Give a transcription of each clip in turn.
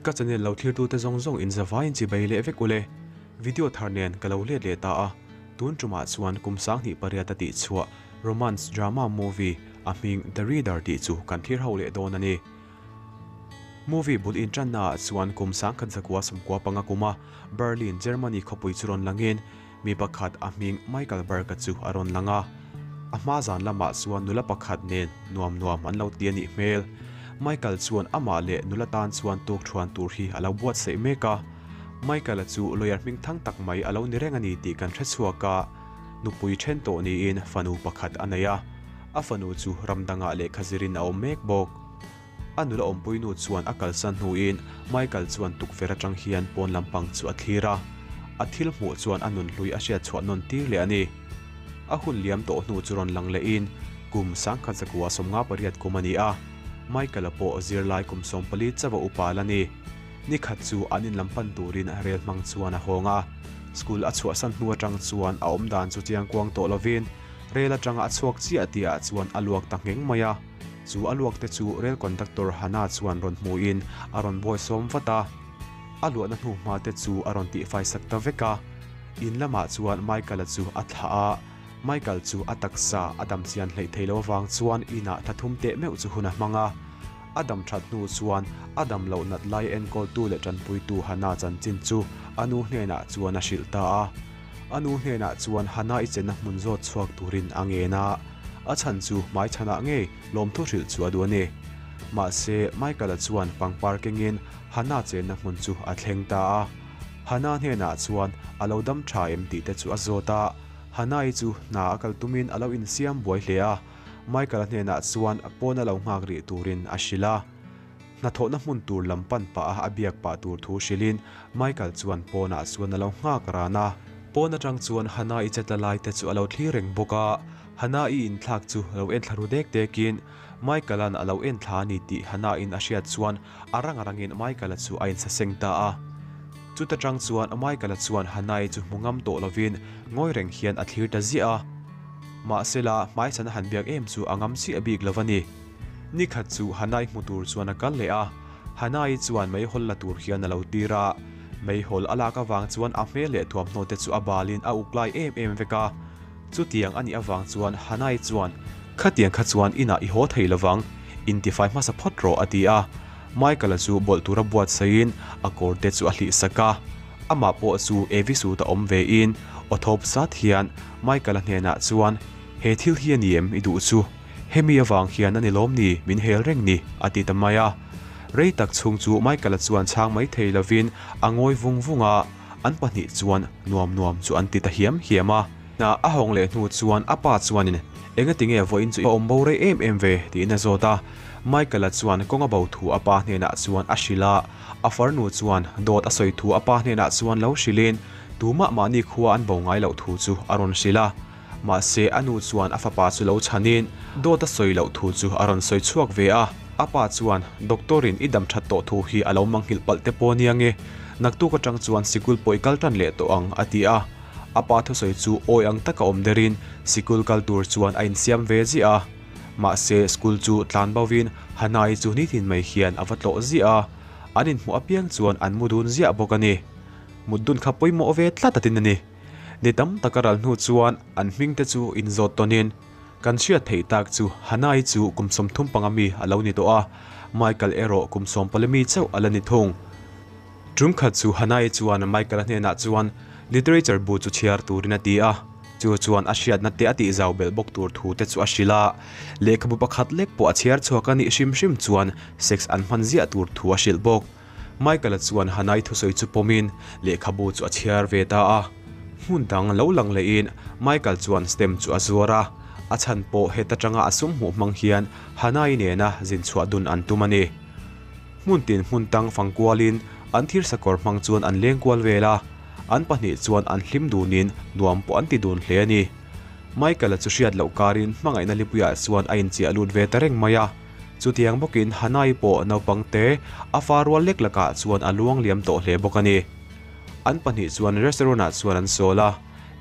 Ka channel lo thirtute zawng zawng in zavaiin chibai leh vek ule. Video thar nen ka lo let leh ta a, tun tumah chuan kum 2008 a tih chhuah romance drama movie a hming The Reader tih chu kan thlir ho leh dawn a ni. Movie bul intanna ah chuan kum 1995 kuma Berlin, Germany khawpui chu rawn langin mi pakhat a hming Michael Berg-a chu a rawn lang a. A hma zan lamah chuan nula pakhat nen nuam nuam an lo ti a nih hmel. Michael chuan amah leh nula tan chuan tuk thuan tur hi a lo buatsaih mek a. Michael-a chu lawyer hming thang tak mai a lo ni reng a ni tih kan hre chhuak a. Nupui then tawh niin fanu pakhat a nei a. A fanu chu ram dangah lehkha zirin a awm mek bawk. A nula awmpuinu chuan a kalsan hnuin Michael chuan tukverh atang hian pawn lampang chu a thlir a. A thil hmuh chuan a nunhlui a hriat chhuah nawn tir leh a ni. A hun liam tawh hnu chu rawn lang lehin kum 1958 kum a ni a. Michael-a pawh zirlai kum 14 chauh a upa la ni. Ni khat chu an in lam pan turin rel hmang chuan a hawng a. School a chhuahsan hnu atang chuan a awm dan chu chiangkuang tawh lovin rel atanga a chhuak chiah tihah chuan a luak ta ngheng mai a. Chu a luak te chu rel conductor Hannah chuan rawn hmuhin a rawn bawi sawm vat a. A luahna hnu hma te chu a rawn tihfai sak ta vek a. In lamah chuan Michael-a chu a thlah a. Michael chu a taksa a dam chian hleih thei lo avang chuan inah thla thum teh meuh chu hun a hmang a. A dam that hnu chuan a dam loh nat lai enkawltu leh tanpuitu Hannah chanchin chu a nu hnenah chuan a hrilh ta a. A nu hnenah chuan Hannah i chenna hmun zawt chhuak turin a ngen a. A chhan chu hmai chhanah ngei lawmthu hrilh chu a duh a ni. Mahse, Michael-a chuan pangpar kengin Hannah chenna hmun chu a thleng ta a. Hannah hnenah chuan a lo dam tha em tih te chu a zawt a. Hannah-i chu hna a kal tumin a lo insiam buai hle a. Michael-a hnenah chuan pawn a lo nghak rih turin a hrilh a. Hnathawhna hmun tur lam pan pah a a biak pah tur thu hrilhin Michael chuan pawnah chuan a lo nghak ran a. Pawn atang chuan Hannah-i chetla lai te chu a lo thlir reng bawk a. Hannah-i inthlak chu lo enthla ru dek dekin Michael-a'n a lo enthla a ni tih Hannah-in a hriat chuan a rang a rangin Michael-a chu a insaseng ta a. Chuta tang chuan Michael-a chuan Hannah-i chu hmu ngam tawh lovin ngawi reng hian a thlir ta ziah a. Mahsela hmaichhan a han biak em chu a ngam chiah bik lo a ni. Ni khat chu Hannah-i hmu tur chuan a kal leh a. Hannah-i chuan meihawl la tur hian a lo tir a. Meihawl a lak avang chuan a hmel leh thuamhnaw te chu a balin a uk lai em em vek a. Chutiang a nih avang chuan Hannah-i chuan, Khatiang kha chuan inah i haw thei lovang, intifai hmasa phawt rawh a ti a. Michael-a chu bawlh tura buatsaihin a kawr te chu a hlih sak a. Amah pawh chu Evi suit a awm vein aw thawp zat hian Michael-a hnenah chuan, He thil hi a ni em i duh chu? Hemi avang hian a ni lawm ni min hel reng ni? a ti ta mai a. Rei tak chhung chu Michael-a chuan chhang mai thei lovin a ngawi vung vung a, an pahnih chuan nuam nuam chu an ti ta hiam hiam a. Hna a hawng leh hnu chuan a pa chuanin, Engati nge vawiin chu i awm bo rei em em ve? tiin a zawt a. Michael-a chuan kawng a bo thu a pa hnenah chuan a hrilh a. A farnu chuan dawt a sawi thu a pa hnenah chuan lo hrilhin tumah mahni khua an bo ngai loh thu chu a rawn hrilh a. Mahse, a nu chuan a fapa chu lo chhanin dawt a sawi loh thu chu a rawn sawi chhuak ve a. A pa chuan, Doctor-in i dam that tawh thu hi a lo manghilh palh te pawh ania nge, naktuk atang chuan sikul pawh i kal tan leh tawh ang, a ti a. A pa thusawi chu awi ang taka awm derin sikul kal tur chuan a insiam ve ziah a. Mahse, school chu tlan bovin Hannah-i chu nitin mai hian a va tlawh ziah a. An inhmuh apiang chuan an mu dun ziah bawk a ni. Mut dun kha pawimawh ve tlat atin a ni. Ni tam taka ral hnu chuan an hming te chu inzawt tawnin kan hriat theih tak chu Hannah-i chu kum 35 mi a lo ni tawh a, Michael erawh kum 14 mi chauh a la ni thung. Tum khat chu Hannah-i chuan Michael-a hnenah chuan literature bu chu chhiar turin a ti a, chu chuan a hriatna te a tihzau belh bawk tur thu te chu a hrilh a. Lehkhabu pakhat lek pawh a chhiar chhuak a nih hrim hrim chuan sex an hman ziah tur thu a hrilh bawk. Michael-a chuan Hannah-i thusawi chu pawmin lehkhabu chu a chhiar ve ta a. Hmun dang lo lang lehin Michael chuan stem chu a zuar a. A chhan pawh heta tanga a sum hmuh hmang hian Hannah-i nena zin chhuah dun an tum a ni. Hmun tin hmun tang fang kualin an thir sakawr hmang chuan an leng kual vel a. An pahnih chuan an hlim dunin nuam pawh an ti dun hle a ni. Michael-a chu hriat loh karin hmangaihna lipuiah chuan a inchiah lut ve ta reng mai a. Chutiang bawkin Hannah-i pawh naupang te a fa rual lek lakah chuan a luang liam tawh hle bawk a ni. An pahnih chuan restaurant-ah chuan an sawl a,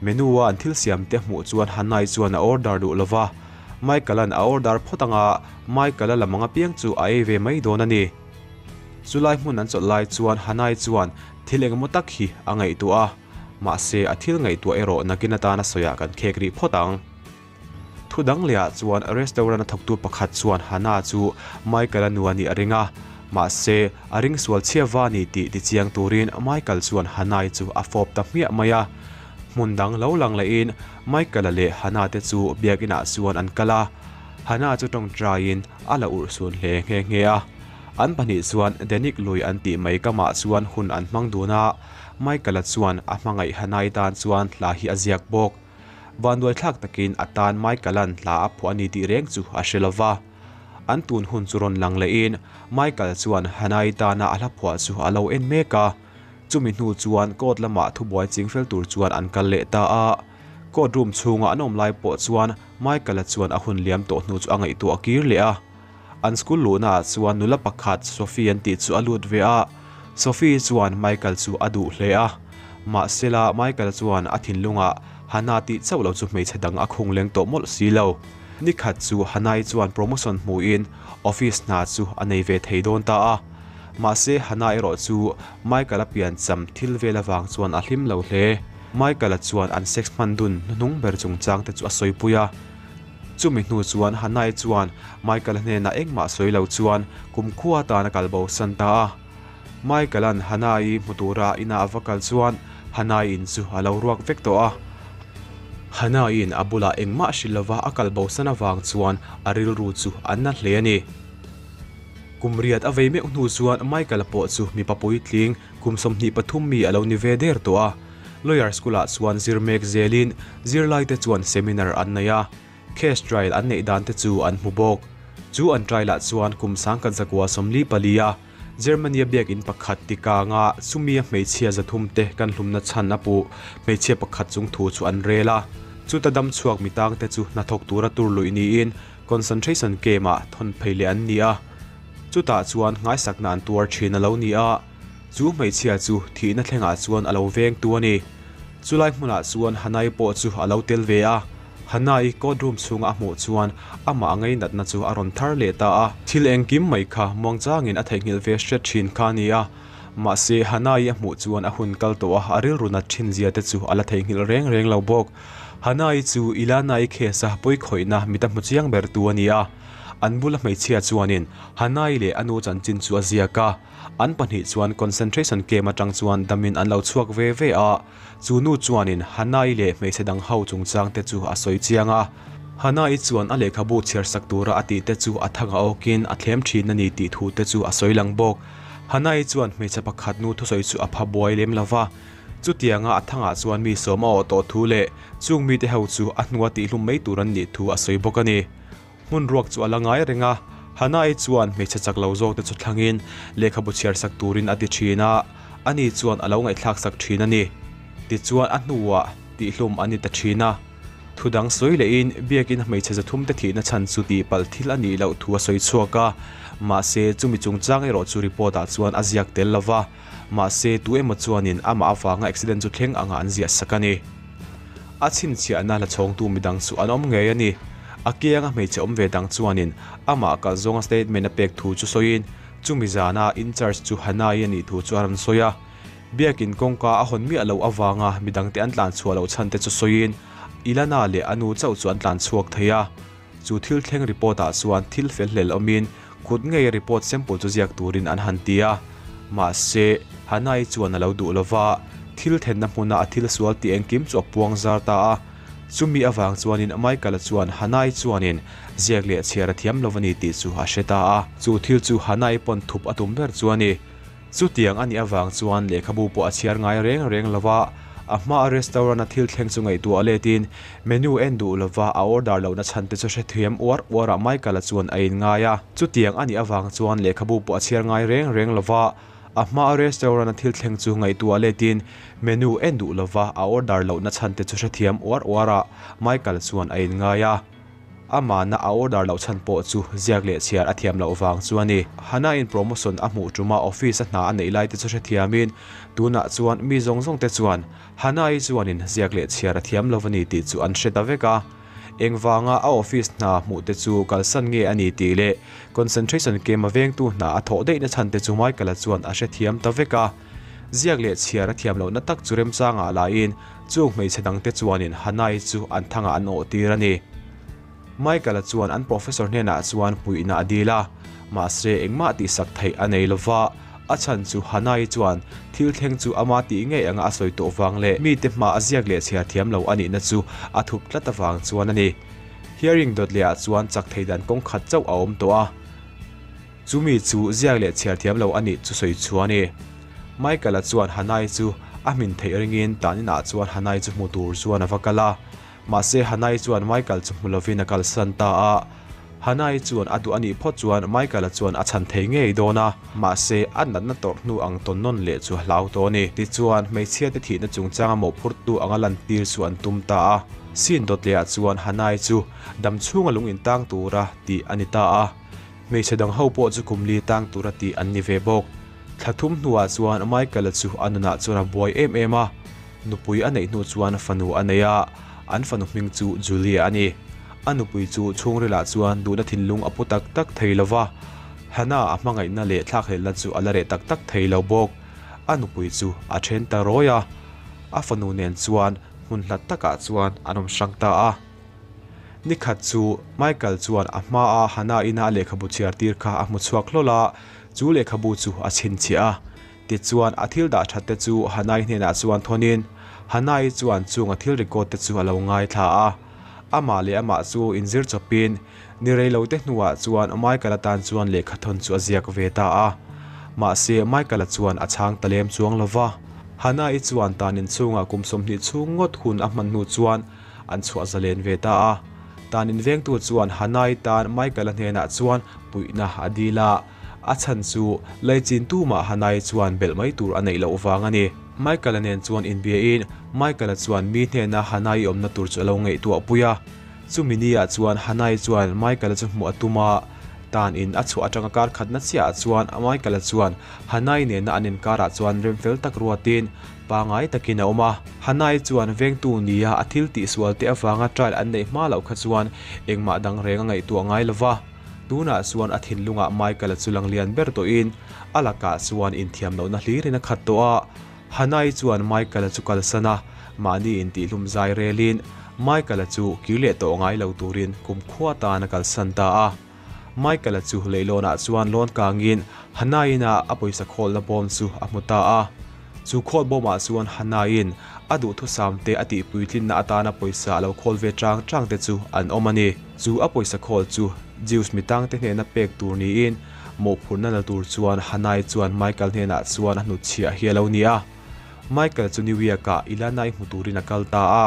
menu-a an thil siam te hmuh chuan Hannah-i chuan a order duh lo va, Michael-a'n a order phawt anga Michael-a lam ang apiang chu a ei ve mai dawn a ni. Chulai hmun an chawlh lai chuan Hanai chuan thil engemaw tak hi a ngaihtuah a, mahse a thil ngaihtuah erawh nakin atana sawiah kan khek rih phawt ang. Thu dang lehah chuan restaurant a thawktu pakhat chuan Hana chu Michael-a nu a nih a ring a, mahse a ring sual chhia va a ni tih tichiang turin Michael chuan Hana-i chu a fawp ta hmiah mai a. Hmun dang lo lang lehin Michael-a leh Hana te chu biakinah chuan an kal a, Hana chu tawngtaiin a la urhsun hle nghe nghe a. An pahnih chuan Denic lui an tih mai kamah chuan hun an hmang dun a, Michael-a chuan a hmangaih Hana-i tan chuan hla hi a ziak bawk. Vanduaithlak takin a tan Michael-a'n hla a phuah a ni tih reng chu a hre lo va. An tun hun chu rawn lang lehin Michael chuan Hannah-i tana a hla phuah chu a lo en mek a. Chumi hnu chuan court lamah thubuai chingfel tur chuan an kal leh ta a. Court room chhunga an awm lai pawh chuan Michael-a chuan a hun liam tawh hnu chu a ngaihtuah kir leh a. An school luhnaah chuan nula pakhat Sophie an tih chu a lut ve a, Sophie chuan Michael chu a duh hle a. Mahsela Michael chuan a thinlungah Hannah tih chauh lo chu hmeichhe dang a khung leng tawh mawlh si lo. Nikhat chu Hannah-i chuan promotion hmuhin office hna chu a nei ve thei dawn ta a. Mahse Hannah erawh chu Michael-a piancham thil vel avang chuan a hlim lo hle. Michael-a chuan an sex hman dun hnuhnung ber chungchang te chu a sawipui a. Chumi hnu chuan Hanai chuan Michael-a hnenah engmah sawi lo chuan kumkhua atan a kal bo san ta a. Michael-a'n Hanai hmu tura inah a va kal chuan Hanai in chu a lo ruak vek tawh a. Hanai-in a bulah engmah hrilh lova a kal bo san avang chuan a rilru chu a na hle a ni. Kum riat a vei meuh hnu chuan Michael-a pawh chu mipa puitling kum 23 mi a lo ni ve der tawh a. Lawyer School-ah chuan zir mek zelin zirlaite chuan seminar an nei a, case trial an neih dan te chu an hmu bawk. Chu an trial-ah chuan kum 1944 a Germany-a biakinn pakhat tikanga chumia hmeichhia 300 te kan hlumna chhan a puh hmeichhia pakhat chung thu chu an rel a. Chuta dam chhuak mi tangte chu hnathawk tura tur luih niin concentration camp-ah thawn phei leh an ni a. Chutah chuan nghaisakna an tuar thin a lo ni a. Chu hmeichhia chu thihna thlengah chuan a lo veng tu a ni. Chulai hmunah chuan Hanai pawh chu a lo tel ve a. Hanai court room chhunga a hmuh chuan amah a ngainatna chu a rawn thar leh ta a. Thil engkim mai kha muangchangin a theihnghilh ve hret thin kha a ni a. Mahse Hanai a hmuh chuan a hun kal tawh a, a rilru nat thin zia te chu a la theihnghilh reng reng lo bawk. Hanai chu Ilanai case a pawikhawihna mit a hmu chiang ber tu a ni a. An bula hmeichhia chuanin Hanai leh a nu chanchin chu a ziak a. An pahnih chuan concentration camp atang chuan damin an lo chhuak ve ve a, chu nu chuanin Hannah-i leh hmeichhe dang ho chungchang te chu a sawi chiang a. Hannah-i chuan a lehkhabu chhiar sak tura a tih te chu a thang a awkin a thlem thin a ni tih thu te chu a sawi lang bawk. Hannah-i chuan hmeichhe pakhat nu thusawi chu a pha buai lem lo va, chutianga a thangah chuan mi sawm a awh tawh thu leh chung mite ho chu a hnua tihhlum mai tur an nih thu a sawi bawk a ni. Hmun ruak chu a la ngai reng a, Hannah-i chuan hmeichhe chak lo zawk te chu thlangin lehkhabu chhiar sak turin a ti thin a, ani chuan a lo ngaihthlak sak thin a ni. Tichuan a hnuah tihhlum a ni ta thin a. Thu dang sawi lehin biakin hmeichhe 300 te thihna chhan chu tihpalh thil a nih loh thu a sawi chhuak a, mahse chumi chungchang erawh chu report ah chuan a ziak tel lo va, mahse tu emaw chuanin amah avanga accident chu thleng anga an ziah sak a ni. A chhinchhiahna la chhawngtu midang chu an awm ngei a ni. A kianga hmeichhe awm ve dang chuanin amah kal zawnga statement a pek thu chu sawiin chumi zana in charge chu Hanai a nih thu chu a rawn sawi a. Biakin kawngka a hawn miah loh avanga midangte an tlan chhuah loh chhan te chu sawiin Ilana leh a nu chauh chu an tlan chhuak thei a. Chu thil thleng report ah chuan thil fel hlel awmin kut ngei report sample chu ziak turin an han ti a. Mahse, Hanai chuan a lo duh lova, thil thenna hmuna a thil sual tih engkim chu a puang zar ta a. Chumi avang chuanin Michael-a chuan Hanai chuanin ziak leh chhiar a thiam lo a ni tih chu a hre ta a. Chu thil chu Hanai pawn thup a tum ber chu a ni. Chutiang a nih avang chuan lehkhabu pawh a chhiar ngai reng reng lo va, a hmaa restaurant-a thil thleng chu ngaihtuah letin menu en duh lova a order lohna chhan te chu hrethiam uar uarah Michael-a chuan a inngai a. Chutiang a nih avang chuan lehkhabu pawh a chhiar ngai reng reng lo va, a hmaa restaurant-a thil thleng chu ngaihtuah letin menu en duh lova a order lohna chhan te chu hrethiam uar uarah Michael chuan a inngai a. Amahna a order loh chhan pawh chu ziak leh chhiar a thiam loh vang chu a ni. Hannah-in promotion a hmuh ṭuma office a hna a neih lai te chu hrethiamin tunah chuan mi zawng zawng te chuan Hannah-i chuanin ziak leh chhiar a thiam lo a ni tih chu an hre ta vek a. Engvanga a office hna hmuh te chu kalsan nge a ni tih leh concentration camp a vengtu hna a thawh daihna chhan te chu Michael-a chuan a hrethiam ta vek a. Ziak leh chhiar a thiam lohna tak chu remchangah laiin chung hmeichhe dangte chuanin Hannah-i chu an thangah an awh tir a ni. Michael-a chuan an professor hnenah chuan puihna a dil a, mahse engmah tihsak theih a nei lova, a chhan chu Hannah-i chuan thil thleng chu ama tih ngei anga a sawi tawh vang leh mite hma a ziak leh chhiar thiam lo a nihna chu a thup tlat avang chuan a ni. Hearing dawt lehah chuan chak thei dan kawng khat chauh a awm tawh a, chumi chu ziak leh chhiar thiam lo a nih chu sawi chu a ni. Michael-a chuan Hannah-i chu a hmin theih ringin tan inah chuan Hannah-i chu hmu tur chuan a va kal a. Mahse Hanai chuan Michael chu hmu lovin a kalsan ta a. Hanai chuan a duh a nih phawt chuan Michael-a chuan a chhan thei ngei dawn a, mahse a natna tawrh hnu ang tawn nawn leh chu a hlau tawh a ni. Tichuan, hmeichhiate thihna chungchanga mawhphurtu anga lantir chu an tum ta a. Scene dawt lehah chuan Hanai chu dam chhunga lung intang tura tih a ni ta a. Hmeichhe dang ho pawh chu kum li tang tura tih an ni ve bawk. Thla thum hnuah chuan Michael-a chu a nunah chuan a buai em em a. Nupui a neih hnu chuan fanu a nei a, an fanu hming chu Julia a ni. A nupui chu chhungrilah chuan duhna thinlung a pu tak tak thei lo va, Hannah a hmangaihna leh thlakhlelhna chu a la reh tak tak thei lo bawk. A nupui chu a then ta rawi a, a fanu nen chuan hmun hlat takah chuan an awm hrang ta a. Ni khat chu Michael chuan a hmaa Hannah ina a lehkhabu chhiar tir kha a hmu chhuak hlawl a, chu lehkhabu chu a chhinchhiah a. Tichuan, a thil dah that te chu Hanai hnenah chuan thawnin, Hanai chuan chung a thil record te chu a lo ngaithla a. Amah leh amah chu inzir chawpin, ni rei lo te hnuah chuan Michael-a tan chuan lehkha thawn chu a ziak ve ta a. Mahse, Michael-a chuan a chhang ta lem chuang lo va. Hanai chuan tan inchhungah kum 20 chhung ngawt hun a hman hnu chuan an chhuah zalen ve ta a. Tan invengtu chuan Hanai tan Michael-a hnenah chuan puihna a dil a. A chhan chu Laichin tumah Hanai chuan belh mai tur a neih loh vang a ni. Michael-a nen chuan inbiain Michael-a chuan mi hnena Hanai awmna tur chu a lo ngaihtuah pui a. Chumi niah chuan Hanai chuan Michael-a chu hmuh a tum a, tan in a chhuah atanga kar khatna chiahah chuan Michael-a chuan Hanai nena an inkarah chuan remfel tak ruatin pangai takin a awm a. Hanai chuan vengtu nia a thil tihsual te avanga trial an neih hma loh kha chuan engmah dang reng a ngaihtuah ngai lova. Tunah chuan a thinlungah Michael-a chu lang lian ber tawhin a lakah chuan inthiam lohna hlirin a khat tawh a. Hanai chuan Michael-a chu kalsan a, mahni intihlum zai relin Michael-a chu kir leh tawh ngai lo turin kumkhua tan a kalsan ta a. Michael-a chu leihlawnah chuan lawn kangin Hanai-in-a a pawisa khawlna bawm chu a hmu ta a. Chu khawl bawmah chuan Hanaiin a duhthusam te a tihpuitlinna atana pawisa a lo khawl ve chang chang te chu an awm a ni. Chu a pawisa khawl chu Jews mitangte hnena pek tur niin mawhphurhna la tur chuan Hanai chuan Michael hnenah chuan a hnutchhiah hi a lo ni a. Michael chu New York-ah Ilanai hmu turin a kal ta a.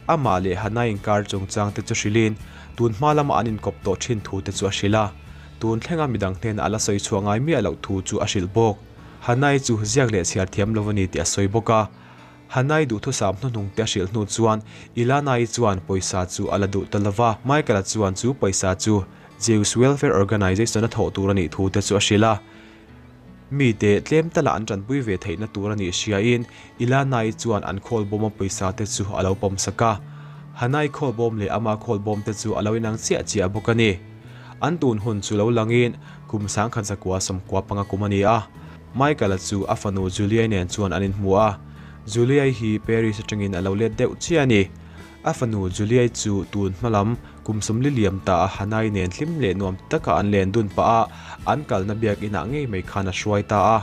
Amah leh Hanai inkar chungchang te chu hrilhin tun hma lama an inkawp tawh thin thu te chu a hrilh a. Tun thlenga midang hnenah a la sawi chhuah ngai miah loh thu chu a hrilh bawk. Hanai chu ziak leh chhiar thiam lo a ni tih a sawi bawk a. Hanai duhthusam hnuhnung te a hrilh hnu chuan Ilanai chuan pawisa chu a la duh ta lo va. Michael-a chuan chu pawisa chu Jews Welfare Organization a thawh tur a nih thu te chu a hrilh a. Mite tlem tala an tanpui ve theihna tur a nih hriain Ilanai chuan an khawlbawma pawisa te chu a lo pawmsak a. Hanai khawlbawm leh ama khawlbawm te chu a lo inang chiah chiah bawk a ni. An tun hun chu lo langin kum 1995 kum a ni a, Michael-a chu a fanu Julia-i nen chuan an inhmu a. Julia-i hi Paris atangin a lo let deuh chiah a ni. A fanu Julia-i chu tun hma lam kum 40 liam ta a Hanai nen hlim leh nuam taka an len dun pah a, an kalna biakinah ngei mai khan a hruai ta a.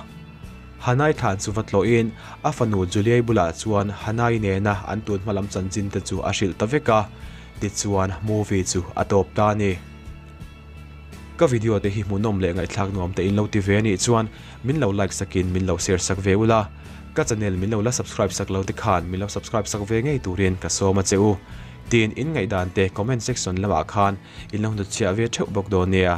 Hanai thlan chu va tlawhin a fanu Julia-i bulah chuan Hanai nena an tun hma lam chanchin te chu a hrilh ta vek a. Tichuan movie chu a tawp ta a ni. Ka video te hi hmuhnawm leh ngaihthlak nuam te in lo ti ve anih chuan min lo like sakin min lo share sak ve ula. Ka channel min lo la subscribe sak lo te khan min lo subscribe sak ve ngei turin ka sawm a che u. Tin in ngaihdan te comment section lamah khan in lo hnutchhiah ve theuh bawk dawn nia.